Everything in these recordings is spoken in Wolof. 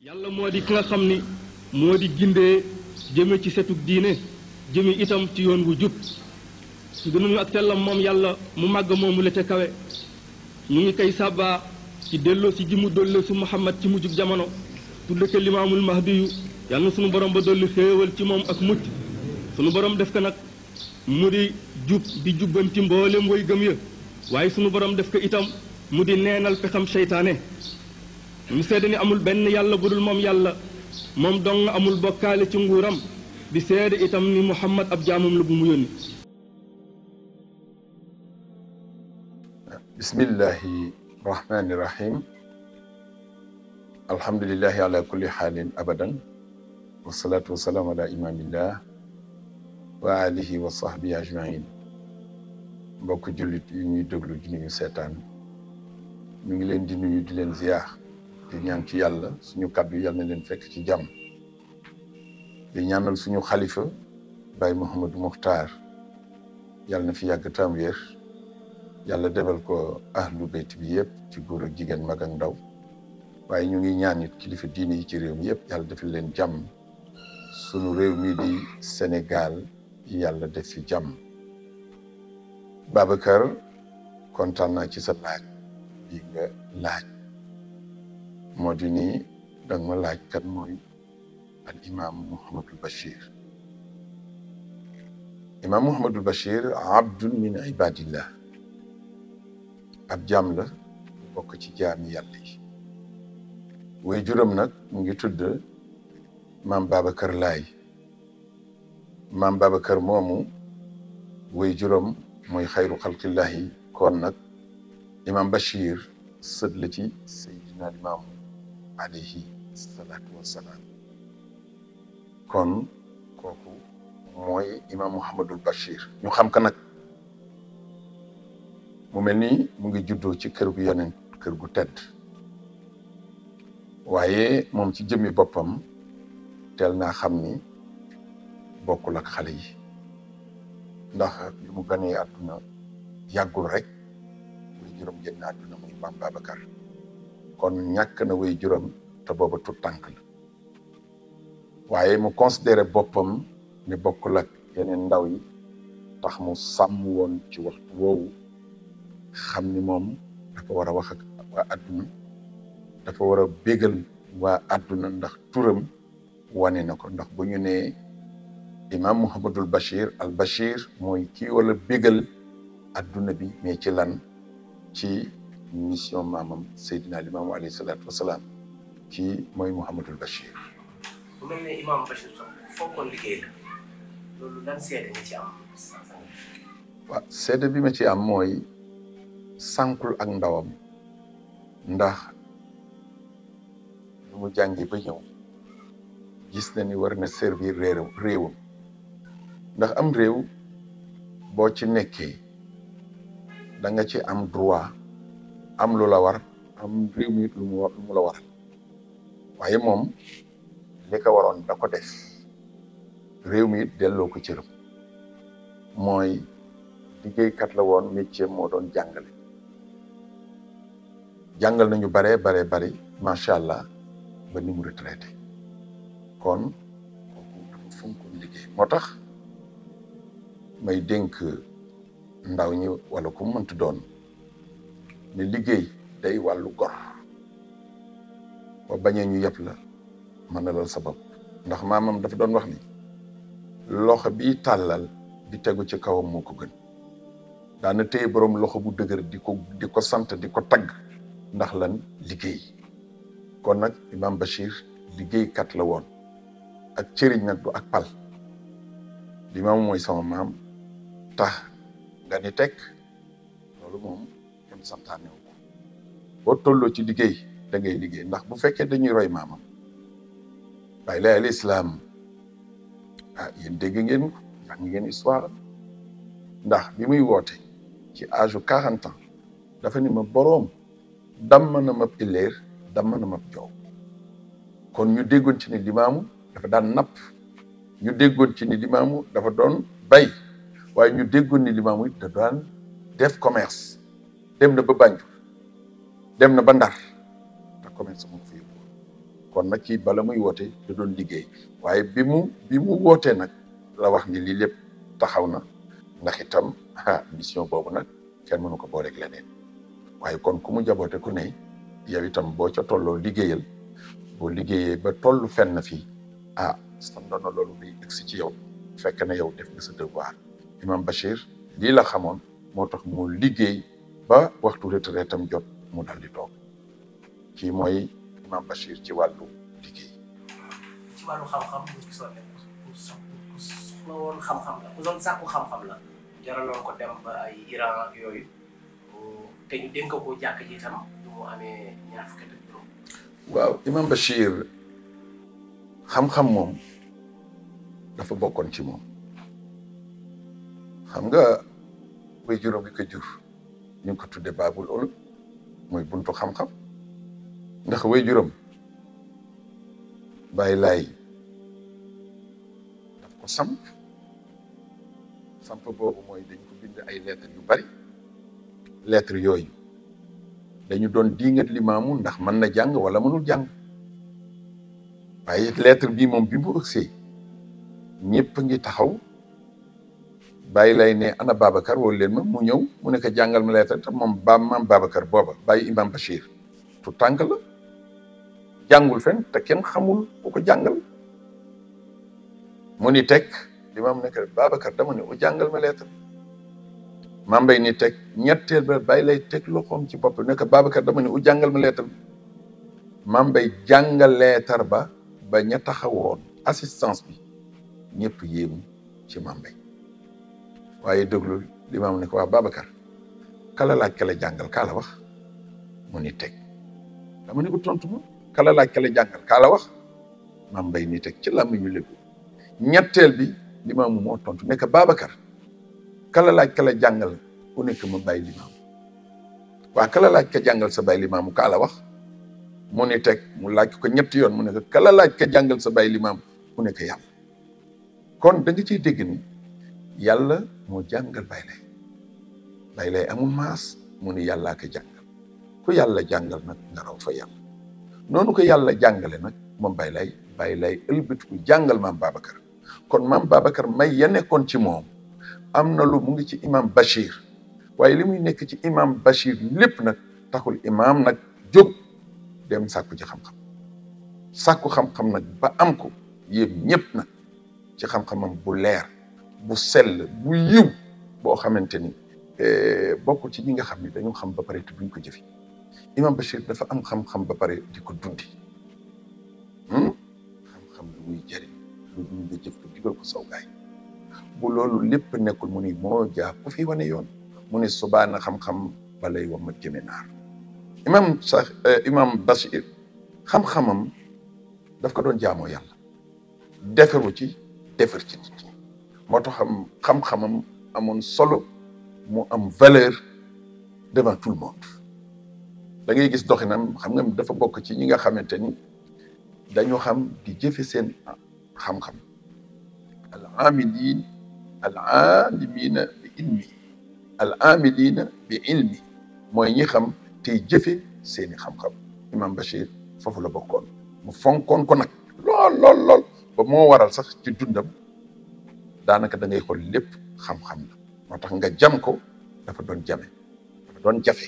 yàlla moo di ki nga xam ni moo di gindee jëme ci setug diine jëme itam ci yoon wu jub su gënuñu ak sellam moom yàlla mu màgg moomu la ca kawe ñu ngi koy sàbbaa ci delloo si ji mu dolle su Muhammad ci mujjug jamono tudde ko limaamul mahdiyu yàlla na sunu borom ba dolli xéewal ci moom ak mucc sunu borom def ko nag mu di jub di jubbanti mboolem way gëm ya waaye sunu borom def ko itam mu di neenal pexam seytaane ñu seede ni amul benn yàlla budul moom yàlla moom dong amul bokkaale ci nguuram di seede itam ni Muhammad ab jaamam la bu mu yónni. bismillahi rahmani rahim alhamdulillahi ala kulli xaalin abadan wasalaatu wasalaamu ala imamillah wa alihi wa sahbihi ajmain mbokk jullit yu ñuy déglu di nuyu seetaan ñu ngi leen di nuyu di leen ziyaar di ñaan ci yàlla suñu kàddu yàlla na leen fekk ci jàmm di ñaanal suñu xalifa Baye Mouhamadou Mokhtar yàlla na fi yàgg tam wér yàlla defal ko ahlu bayt bi yëpp ci góor ak jigéen mag ak ndaw waaye ñu ngi ñaan it kilifa diine yi ci réew mi yëpp yàlla defal leen jàmm sunu réew mi di Sénégal yàlla def fi jàmm. Babacar kontaan naa ci sa laaj bi nga laaj moo di ni danga ma laaj kan mooy al imam Mouhamadul Bachir. Imam Mouhamadul Bachir abdun min ibadillah ab jaam la bokk ci jaami yàlla yi way juróom nag mu ngi tudd maam Babacar Laay maam Babacar moomu way juróom mooy xayru xalqillahi kon nag imam Bachir sët la ci Seydina Limaamu alayhi salaatu wassalaam kon kooku mooy imam Mouhamadul Bachir ñu xam ka nag mu mel ni mu ngi juddoo ci kër gu yonent kër gu tedd waaye moom ci jëmmi boppam teel naa xam ni bokkul ak xale yi ndax li mu ganee àdduna yàggul rek way juróom génn àdduna muy maam Babacar kon ñàkk na way juróom te booba tut tànk la waaye mu considéré boppam ne bokkul ak yeneen ndaw yi tax mu sàmm woon ci waxtu woowu xam ni moom dafa war a wax ak waa àdduna dafa war a bégal waa àdduna ndax turam wane na ko ndax bu ñu nee imam Mouhamadul Bachir al Bachir mooy kii wala bégal àdduna bi mais ci lan ci mission maamam Seydina Limaamu alayhi salaatu wasalaam kii mooy Mouhamadul Bachir. bu mel ne imam Bachir foogoon liggéey la loolu lan seede nga ci am. waaw seede bi ma ci am mooy sànkul ak ndawam ndax lu mu jàngi ba ñëw gis na ni war na servir réewam ndax am réew boo ci nekkee da nga ci am droit am lu la war am réew mi lu mu la waral waaye moom li ko waroon da ko def réew mi delloo ko cëram mooy liggéeykat la woon métier moo doon jàngale jàngal nañu bare macha allah ba ni mu retraité kon kooku dafa fonkoon liggéey moo tax may dénk ndaw ñi wala ku mënti doon ne liggéey day wàllu gor ba bañee ñu yëpp la mën na lal sa bopp ndax maamam dafa doon wax ni loxo bi tàllal di tegu ci kawam moo ko gën daana téye boroom loxo bu dëgër di ko sant di ko tagg ndax lan liggéey kon nag imam Bachir liggéeykat la woon ak cëriñ nag du ak pal limaam mooy sama maam tax nga ni teg loolu moom kenn santaane wu ko boo tolloo ci liggéey da ngay liggéey ndax bu fekkee dañuy roy maamam Baay Laay al Islaam yéen dégg ngeen ko jàng ngeen histoire ndax bi muy woote ci âge 40 ans dafa ni ma boroom damm na ma illeer damm na ma joow kon ñu déggoon ci ni limaamu dafa daan napp ñu déggoon ci ni limaamu dafa doon bay waaye ñu déggoon ni limaamu it da daan def commerce dem na ba Banjul dem na ba Ndar te commerce moo ko fa yóbbu kon nag kii bala muy woote da doon liggéey waaye bi mu wootee nag la wax ni lii lépp taxaw na ndax itam mission boobu nag kenn mënu ko booleeg leneen waaye kon ku mu jaboote ku ne yow itam boo ca tolloo liggéeyal boo liggéeyee ba tollu fenn fii sa ndono loolu day egsi ci yow fekk na yow def nga sa devoir Imam Bachir lii la xamoon moo tax mu liggéey ba waxtu retraite am jot mu dal di toog kii mooy Imam Bachir ci wàllu liggéey. ci wàllu xam-xam ñu gisoon ne ku soxla woon xam-xam la ku doon sàkku xam-xam la jaraloon ko dem ba ay Iran ak yooyu te ñu dénk ko jàkk ji itam lu mu amee ñaar fukki at ak juróom. waaw Imam Bachir xam-xam moom dafa bokkoon ci moom xam nga way juróom bi ko jur ñu ngi ko tudde baabul ulum mooy buntu xam-xam ndax way juróom bàyyi laay daf ko samp boobu mooy dañ ko bind ay lettres yu bari lettres yooyu dañu doon diingat limaamu ndax mën na jàng wala mënul jàng waaye lettre bii moom bi mu ëgsee ñëpp ngi taxaw bàyyi lay ne ana Babacar wala leen ma mu ñëw mu ne ko jàngal ma lettre te moom maam Babacar booba bàyyi Imam Bachir tu tànk la jàngul fen te kenn xamul ku ko jàngal mu ni teg limaam nekk Babacar dama ne u jàngal ma lettre maam Mbay ni teg ñetteel ba bàyyi lay teg loxoom ci bopp nekk Babacar dama ne u jàngal ma lettre maam Mbay jàngal lettre ba ña taxawoon assistance bi ñëpp yéemu ci maam Mbay waaye déglul limaam ne ko waa Babacar kala laaj kala jàngal kaa la wax mu ni teg dama ne ko tontu ma kala laaj kala jàngal kaa la wax maam Mbay ni teg ci làmmiñu lépp ñetteel bi limaamu moo tontu nekk Babacar kala laaj kala jàngal ku nekk ma bàyyi limaamu waa kala laaj ka jàngal sa bàyyi limaamu kaa la wax mu ni teg mu laaj ko ñetti yoon mu ne ko kala laaj ka jàngal sa bàyyi limaamu ku nekk yàlla kon da nga ciy dégg ni yàlla moo jàngal Baay Laay amul maas mu ni yàllaa ko jàngal ku yàlla jàngal nag nga raw fa yàlla noonu ko yàlla jàngale nag moom Baay Laay ëlbatiku jàngal maam Babacar kon maam Babacar may ya nekkoon ci moom am na lu mu ngi ci Imam Bachir waaye li muy nekk ci Imam Bachir lépp nag taxul imam nag jóg dem sàkku ci xam-xam nag ba am ko yéen ñëpp nag ci xam-xamam bu leer bu sell bu yiw boo xamante ni bokk ci ñi nga xam ne dañu xam ba pare te duñ ko jëfi Imam Bachir dafa am xam-xam ba pare di ko dundi xam-xam lu muy jëriñ lu dul nga jëf ko digal ko saw gaay bu loolu lépp nekkul mu ni moo jaa ku fi wane yoon mu ni subaana xam-xam balay wa ma jëme naar Imam Bachir xam-xamam daf ko doon jaamoo yàlla deferu ci defer ci nit ñi moo tax xam-xamam amoon solo mu am valeur devant tout le monde da ngay gis doxinam xam nga dafa bokk ci ñi nga xamante ni dañu xam di jëfe seen xam-xam al amilina bi ilmi mooy ñi xam tey jëfe seeni xam-xam Imam Bachir foofu la bokkoon mu fonkoon ko nag lool ba moo waral sax ci dundam daanaka da ngay xool lépp xam-xam la moo tax nga jam ko dafa doon jafe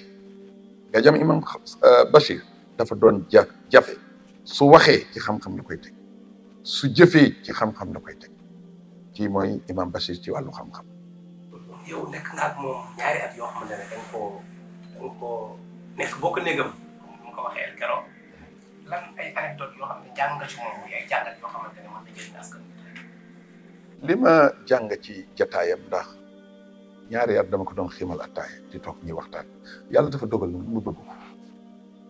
nga jam Imam Bachir dafa doon jafe su waxee ci xam-xam la koy teg su jëfee ci xam-xam la koy teg kii mooy Imam Bachir ci wàllu xam-xam. yow nekk nga ak moom ñaari at yoo xamante ne dañ koo nekk bokk néegam comme ni nga ko waxee keroog lan ay anecdote yoo xam ne jàng nga ci moom muy ay jàngat yoo xamante ne mën na jëriñ askan wi. li ma jàng ci jataayam ndax ñaari at dama ko doon xiimal attaaya di toog ñuy waxtaan yàlla dafa dogal na mu bëgg ko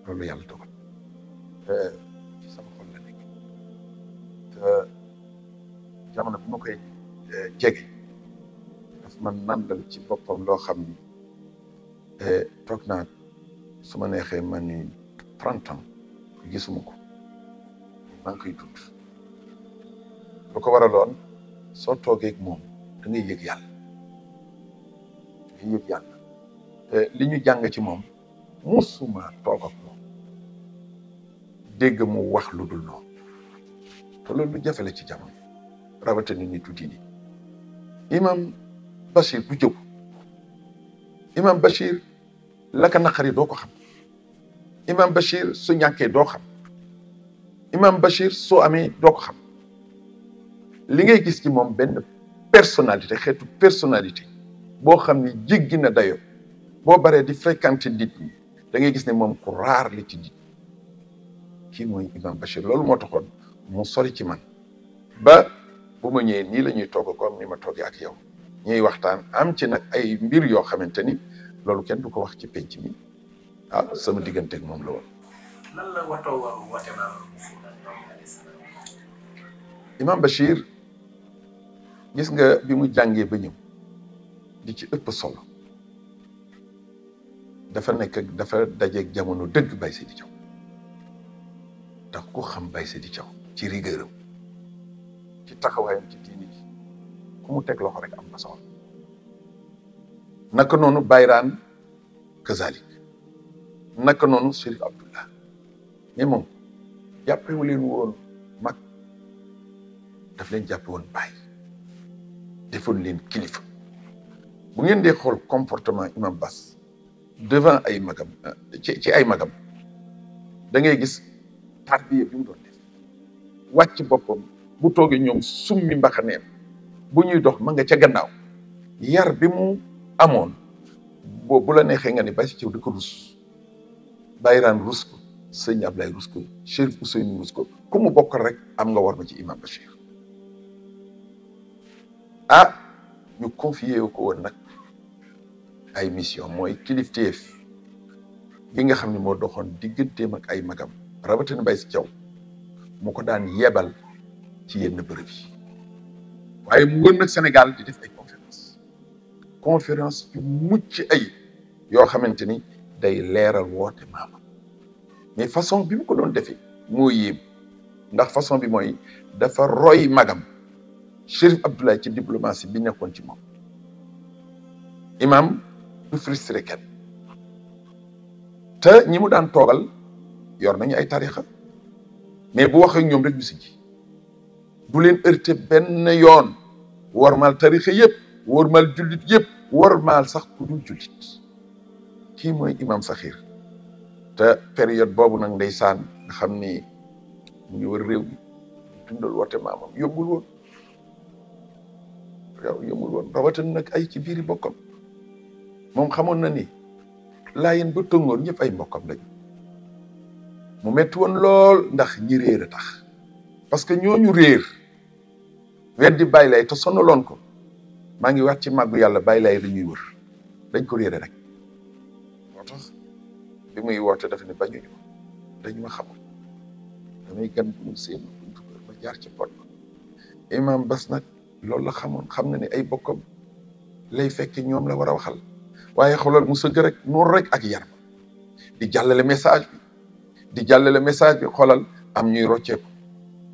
loolu yàlla dogal ci sama xol la nekk te jamono bi ma koy jege daf man nandal ci boppam loo xam ni toog naa su ma neexee ma ni 30 ans gisuma ko maa ngi koy dund lu ko waraloon soo toogee ak moom da ngay yëg yàlla li ñu jàng ci moom musuma toog ak moom dégg mu wax lu dul noonu te loolu lu jafe la ci jamono rawatina nitu diini imam Bachir bu jóg imam Bachir la ka naqari doo ko xam imam Bachir su ñàkkee doo xam imam Bachir soo amee doo ko xam li ngay gis ci moom benn personnalité xeetu personnalité boo xam ni jéggi na dayo boo baree di fréquenter nit ñi da ngay gis ne moom ku raar li ci nit kii mooy imam Bachir loolu moo taxoon mu sori ci man ba bu ma ñëwee nii la ñuy togg comme ni ma toggee ak yow ñuy waxtaan am ci nag ay mbir yoo xamante ni loolu kenn du ko wax ci penc mi ah sama digganteeg moom la woon. lan la watoo woon woote imam Bachir gis nga bi mu jàngee ba ñëw di ci ëpp solo dafa dajeeg jamono dëgg Baye Seydi Thiaw ndax ku xam Baye Seydi Thiaw ci rigueuram ci taxawaayam ci diini ji ku mu teg loxo rek am na solo naka noonu Bayraan kazalik naka noonu Chérif Abdoullah mais moom jàppewu leen woon mag daf leen jàppe woon baay defoon leen kilifa bu ngeen dee xool comportement imam Bass devant ay magam ci ay magam da ngay gis tarbiya bi mu doon def wàcc boppam bu toogee ñoom summi mbaxaneem bu ñuy dox ma nga ca gannaaw yar bi mu amoon boobu bu la neexee nga ne Baye Seydi Thiaw da ko rus Bayraan rus ko sëñ Ablaye rus ko Chérif Ousseynou rus ko ku mu bokkal rek am nga war ma ci imam Bachir ah ñu confié ko woon nag ay mission mooy kilifteef bi nga xam ne moo doxoon digganteem ak ay magam rawatina Baye Seydi Thiaw mu ko daan yebal ci yenn bërëb yi waaye mu wër nag Sénégal di def ay conférence yu mucc ay yoo xamante ni day leeral woote maamam mais façon bi mu ko doon defee moo yéem ndax façon bi mooy dafa roy magam Chérif Abdoulaye ci diplomatie bi nekkoon ci moom imam du frustré kenn te ñi mu daan toogal yor nañu ay tarixa mais bu waxee ñoom rek ñu si ji du leen heurté benn yoon warmal tarixa yëpp warmal jullit yëpp warmal sax ku dul jullit kii mooy imam Saxiir te période boobu nag ndeysaan nga xam ni mu ngi wër réew mi dundal woote maamam yombul woon rawatina nag ay ci biiri bokkam moom xamoon na ni Laayeen ba Tongoor ñëpp ay mbokkam lañu mu metti woon lool ndax ñi réer a tax parce que ñooñu réer weddi Baye Laye te sonaloon ko maa ngi wax ci màggu yàlla Baye Laye la ñuy wër dañ ko réere rek moo tax bi muy woote dafa ne bañuñu dañu ma xamul damay gan bu mu seen buntu kër ma jaar ci pot imam Bass nag loolu la xamoon xam na ne ay bokkam lay fekk ñoom la war a waxal waaye xoolal mu sëgg rek noonu rek ak yar di jàllale message bi xoolal am ñuy rocceeku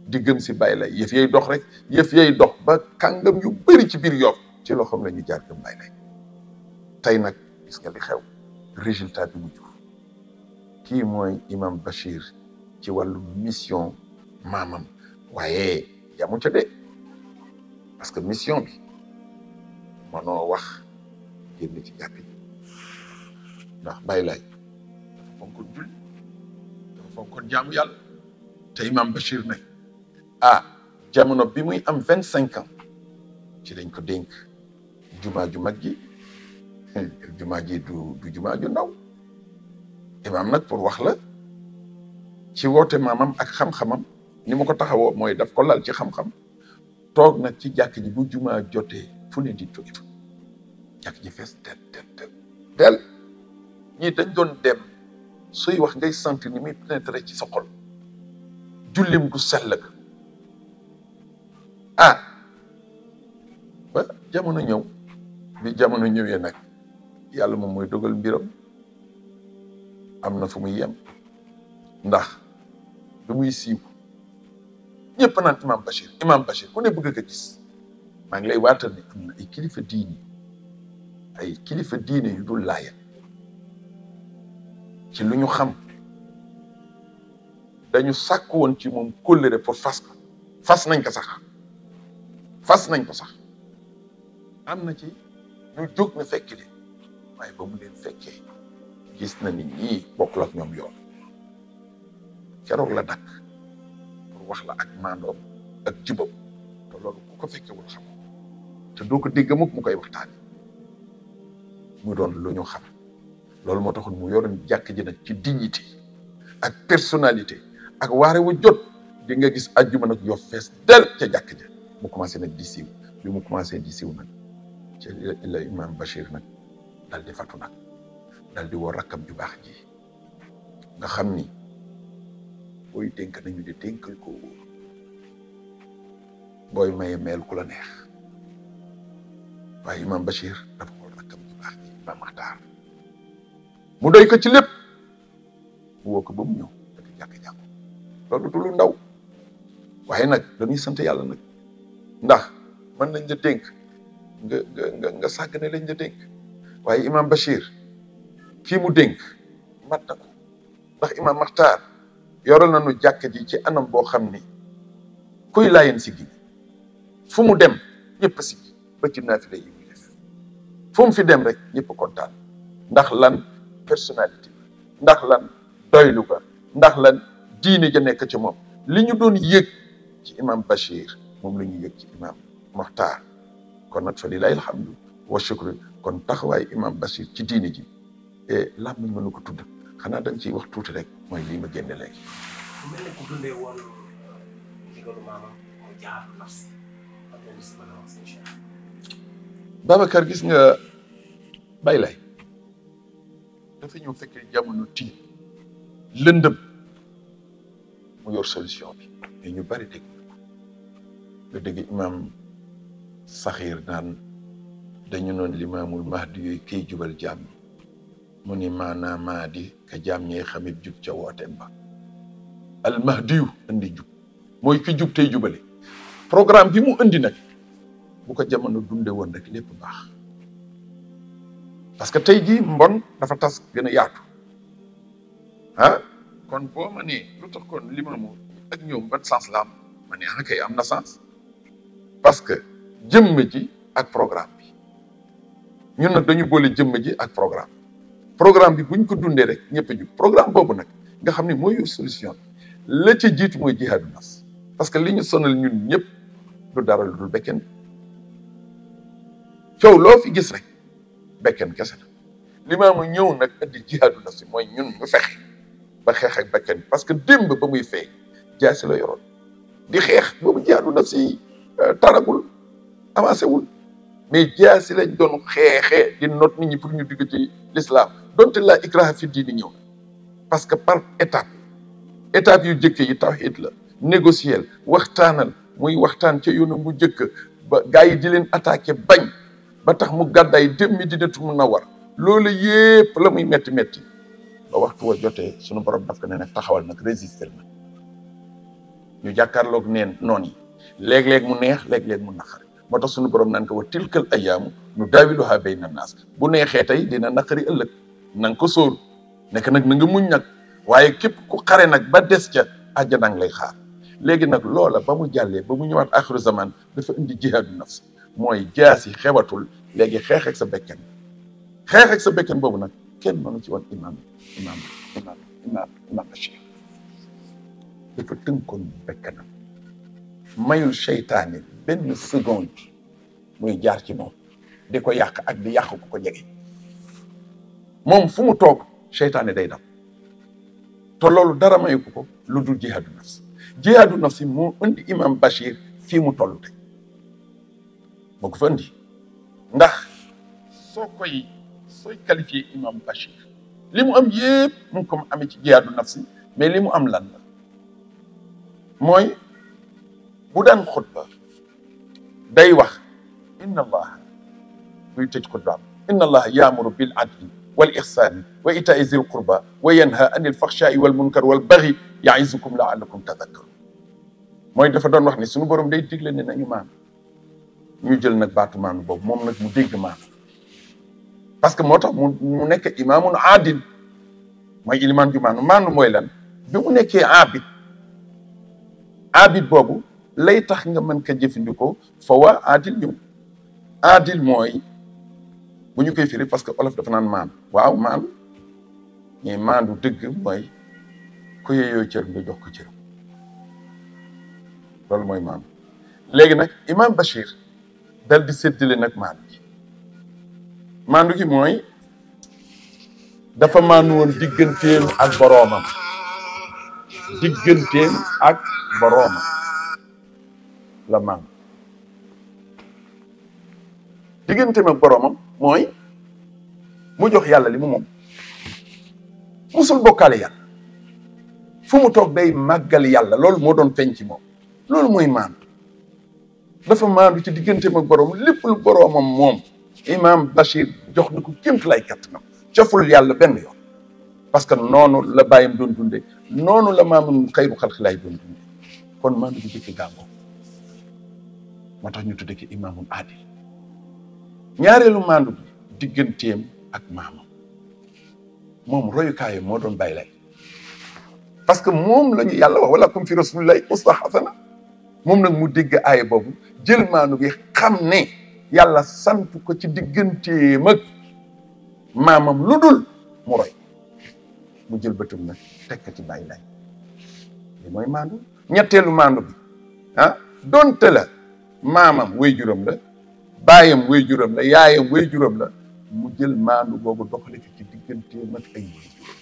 di gëm si Baye Laye yëf yay dox rek yëf yay dox ba kàngam yu bëri ci biir Yoff ci loxoom la ñu jaar gëm Baye Laye tey nag gis nga li xew résultat bi mu jur kii mooy imam Bachir ci wàllu mission maamam waaye yamu ca de parce que mission bi mënoo wax génn ci jàkk ji ndax Baye Laye dafa fonkoon julli dafa fonkoon jaamu yàlla te imam Bachir ne jamono bi muy am 25 ans ci lañ ko dénk jumaa ju mag ji jumaa ji du jumaa ju ndaw imam nag pour wax la ci woote maamam ak xam-xamam ni ma ko taxawoo mooy daf ko lal ci xam-xam toog nag ci jàkk ji bu jumaa jotee fu ne di jóge fa jàkk ji fees del ñii dañ doon dem suy wax ngay sentir ni muy pénétrer ci sa xol jullim gu sell ba jamono ñëw bi jamono ñëwee nag yàlla moom mooy dogal mbiram am na fu muy yem ndax bi muy siiw ñëpp naan imam Bachir ku ne bëgg ko gis maa ngi lay waatal ni am na ay kilifa diine yu dul Laayeen ci lu ñu xam dañu sàkk woon ci moom kóllëre pour fas nañ ko sax am na ci ñu jóg na fekki leen waaye ba mu leen fekkee gis na nit ñi bokkul ak ñoom yoon keroog la dakk pour wax la ak maandoom ak jubam te loolu ku ko fekkewul xam te doo ko dégg mukk mu koy waxtaani mu doon lu ñu xam loolu moo taxoon mu yoroon jàkk ji nag ci dignité ak personnalité ak waare wu jot di nga gis ajjuma nag yoo fees del ca jàkk ja mu commencé nag di siiw bi mu commencé di siiw nag ci la imam Bachir nag dal di fatu nag dal di woo rakkam ju baax ji nga xam ni booy dénk nañu di dénkal ko wóor booy maye meel ku la neex waaye imam Bachir dafa woo rakkam ju baax ji imam Maxtaar mu doy ko ci lépp mu woo ko ba mu ñëw dafa jàkk-jàkk loolu du lu ndaw waaye nag dañuy sant yàlla nag ndax mën nañ la dénk nga sàgg ne lañ la dénk waaye imam Bachir kii mu dénk mat na ko ndax imam Maxtaar yoral nañu jàkk ji ci anam boo xam ni kuy laayeen si gi fu mu dem ñëpp si ba ci naafila yi muy def fu mu fi dem rek ñëpp kontaan ndax lan personnalité ndax lan doylu ga ndax lan diine ja nekk ci moom li ñu doon yëg ci imam Bachir moom la ñu yëg ci imam Maxtaar kon nag fa lillahi alhamdu wa shukru kon taxawaay imam Bachir ci diine ji lam nañ mënu ko tudd xanaa dañ ciy wax tuuti rek mooy lii ma génne léegi. mu mel ne ku dundee woon ndigalu maamam mu jaadu nafsi am na lu si mën a wax seen Cheikh. Babacar gis nga Baye Laye dafa ñëw fekk jamono tilim lëndëm mu yor solution bi mais ñu bari dégg nga dégg imam Saxiir naan dañu noon limaamul mahdi yooyu kay jubal jaam mu ni maanaam mahdi ka jaam ñee xamit jub ca wooteem ba al mahdiyu indi jub mooy ki jub tey jubale programme bi mu indi nag bu ko jamono dunde woon rek lépp baax parce que tey jii mbon dafa tas gën a yaatu kon boo ma nee lu tax kon limaamu ak ñoom ban sens la am ma ne kay am na sens parce que jëmm ji ak programme bi ñun nag dañu boole jëmm ji ak programme bi buñ ko dundee rek ñëpp a jub programme boobu nag nga xam ne mooy yor solution la ca jiitu mooy jihaadu nafs parce que li ñu sonal ñun ñëpp du dara lu dul bekken coow loo fi gis rek bekken kese la limaamu ñëw nag indi jihaadu nafs mooy ñun ñu fexe ba xeex ak bekken parce que démb ba muy feeñ jaasi la yoroon di xeex boobu jihaadu nafs taragul avancé wul mais jaasi lañ doon xeexee di not nit ñi pour ñu digg ci l'islam donte la ikraha fi diini ñëw parce que par étape yu jëkk yi tawhid la négocier waxtaanal muy waxtaan ca yoonu mu jëkk ba gars yi di leen attaqué bañ ba tax mu gàddaay dem Madinatu Munawwara loolu yépp la muy metti ba waxtu wa jotee sunu borom daf ko ne nag taxawal nag résister na ñu jàkkaarloog neen noon yi léeg-léeg mu neex léeg-léeg mu naqari moo tax sunu borom naan ko wa tilkal ayyaamu nu daawiluhaa bayna naas bu neexee tey dina naqari ëllëg na nga ko sóor nekk nag na nga muñ nag waaye képp ku xare nag ba des ca àjjana ngi lay xaar léegi nag loola ba mu jàllee ba mu ñëwaat axiru zaman dafa indi jihaadu nafs mooy jaasi xewatul léegi xeex ak sa bekken boobu nag kenn mënu ci woon imam Bachir dafa tënkoon bekkanam mayul seytaane benn seconde muy jaar ci moom di ko yàq ak di yàq ku ko jege moom fu mu toog seytaane day daw te loolu dara mayu ko lu dul jihaadu nafsi moo indi imam Bachir fii mu toll tey moo ko fa indi ndax sooy qualifié imam Bachir li mu am yépp mu ngi ko amee ci jihaadu nafsi mais li mu am lan la mooy bu daan xutba day wax inna allaha buy tëj xutbaam inna allaha yaamuru bil adli wal ihsani wa itaai zil qurba wa yanha anil faxshaai wal munkar wal baghi yaizukum laallakum tadakkarun mooy dafa doon wax ni suñu borom day digle ne nañu maanu ñu jël nag baatu maanu boobu moom nag mu dégg maanu parce que moo tax mu nekk imaamun aadil mooy ilimaan ju maanu mooy lan bi mu nekkee abid abid boobu lay tax nga mën ko jëfandikoo fa waa aadil ñëw aadil mooy bu ñu koy firi parce que olof dafa naan maandu waaw maandu mais maandu dëgg mooy ku yeyoo cër nga jox ko cër loolu mooy maandu léegi nag imam Bachir dal di séddale nag maandu gi mooy dafa maandu woon digganteem ak boroomam la maandu digganteem ak boroomam mooy mu jox yàlla li mu moom musul bokkaale yàlla fu mu toog day màggal yàlla loolu moo doon feeñ ci moom loolu mooy maandu dafa maandu ci digganteem ak boroom lépp lu boroomam moom imam Bachir jox na ko kémt lay kattanam coful yàlla benn yoon parce que noonu la bàyyam doon dunde noonu la maamun xayru xalqilaay doon dunde kon maandu bi jëkki gàngoo moo tax ñu tudde ki imaamun aadil ñaareelu maandu bi digganteem ak maamam moom royukaayam moo doon bàyyi lay parce que moom la ñu yàlla wax wala kum fi rasulillahi uswa hasana moom nag mu dégg aaya boobu jël maandu gi xam ne yàlla sant ko ci digganteem ak maamam lu dul mu roy mu jël bëtum nag tekk ci bàyyi lay li mooy maandu ñetteelu maandu bi donte la maamam way juram la baayam way juram la yaayam way juram la mu jël maandu boobu doxale ko ci digganteem ak ay way juram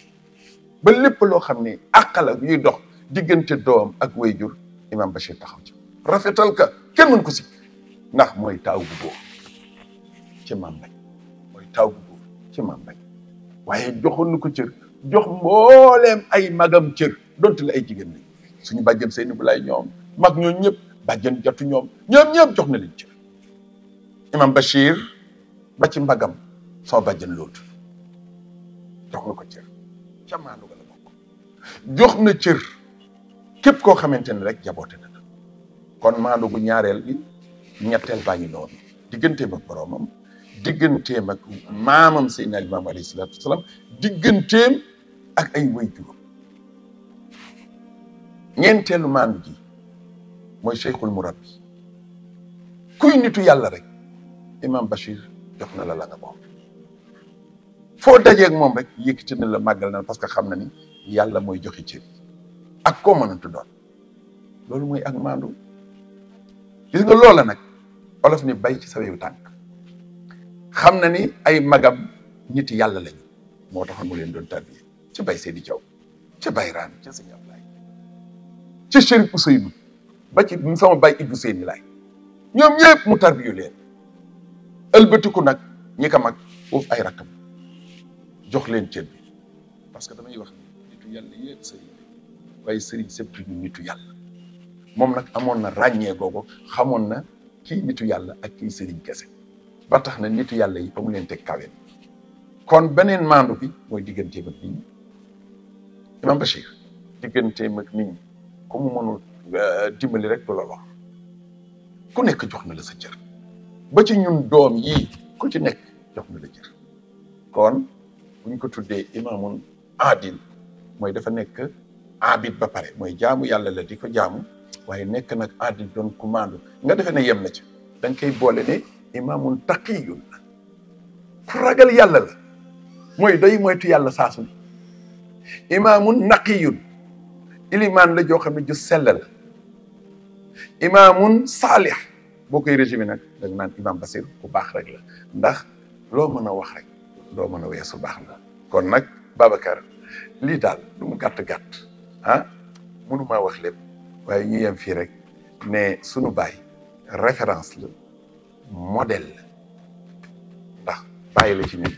ba lépp loo xam ne àq la yuy dox diggante doom ak way jur imam Bachir taxaw ci rafetal ka kenn mën ko si ndax mooy taaw bu góor ci maam Bañ mooy taaw bu góor ci maam Bañ waaye joxoon na ko cër jox mbooleem ay magam cër donte la ay jigéen lañ suñu bàjjen Seyni bu lay ñoom mag ñoo ñëpp bàjjen jotu ñoom ñëpp jox na leen cër imam Bachir ba ci mbagam soo bàjjen lootu jox na ko cër ca maandu ga la bokk jox na cër képp koo xamante ne rek jaboote na la kon maandu gu ñaareel bi ñetteel baa ngi noonu digganteem ak boroomam digganteem ak maamam Seydina Limaamu alayhi salaatu wasalaam digganteem ak ay waajuram ñeenteelu maandu ji mooy cheikhul murabbi kuy nitu yàlla rek imam Bachir jox na la la nga moom foo dajeeg moom rek yëkkati na la màggal na parce que xam na ni yàlla mooy joxe cër ak koo mënatu doon loolu mooy ak maandu gis nga loola nag olof ni bay ci sa wewu tànk xam na ni ay magam nit yàlla lañu moo taxoon mu leen doon tarbiye ci bay Seydi Thiaw ci bay Raan ci Sëñ Ablaay ci Chérif Ousseynou ba ci sama bay Ibou Seyni laay ñoom ñëpp mu tarbiyu leen ëlbatiku nag ñi ko mag foofu ay rakkam jox leen cër bi parce que damay wax nitu yàlla yëpp sëriñ waaye sëriñ sëpp ñu nitu yàlla moom nag amoon na ràññee googu xamoon na kii nitu yàlla ak kii sëriñ kese ba tax na nitu yàlla yi fa mu leen teg kaween kon beneen maandu bi mooy digganteem ak nit ñi imam Bachir digganteem ak nit ñi ku mu mënul dimbali rek du la wax ku nekk jox na la sa cër ba ci ñun doom yii ku ci nekk jox na la cër kon bu ñu ko tuddee imaamun aadil mooy dafa nekk abid ba pare mooy jaamu yàlla la di ko jaamu waaye nekk nag aadil doon ku maandu nga defee ne yem na ci da nga koy boole ne imaamun taqiyun la ku ragal yàlla la mooy day moytu yàlla saasu ni imaamun naqiyun ilimaan la joo xam ne ju sell la imaamun saalih boo koy résumé nag da nga naan imam Bachir ku baax rek la ndax loo mën a wax rek loo mën a weesu baax la kon nag Babacar lii daal lu mu gàtt-gàtt mënu maa wax lépp waaye ñu yem fii rek ne sunu baay référence la modèle la ndax bàyyi la ci ñun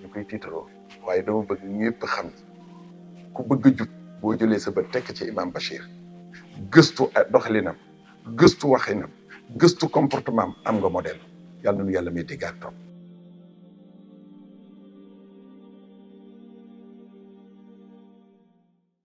ñu koy tiitaroo waaye dama bëgg ñëpp xam ku bëgg a jub boo jëlee sa bët tekk ci imam Bachir gëstu doxalinam gëstu waxinam gëstu comportement am nga modèle yàlla na nu yàlla may dégg ak topp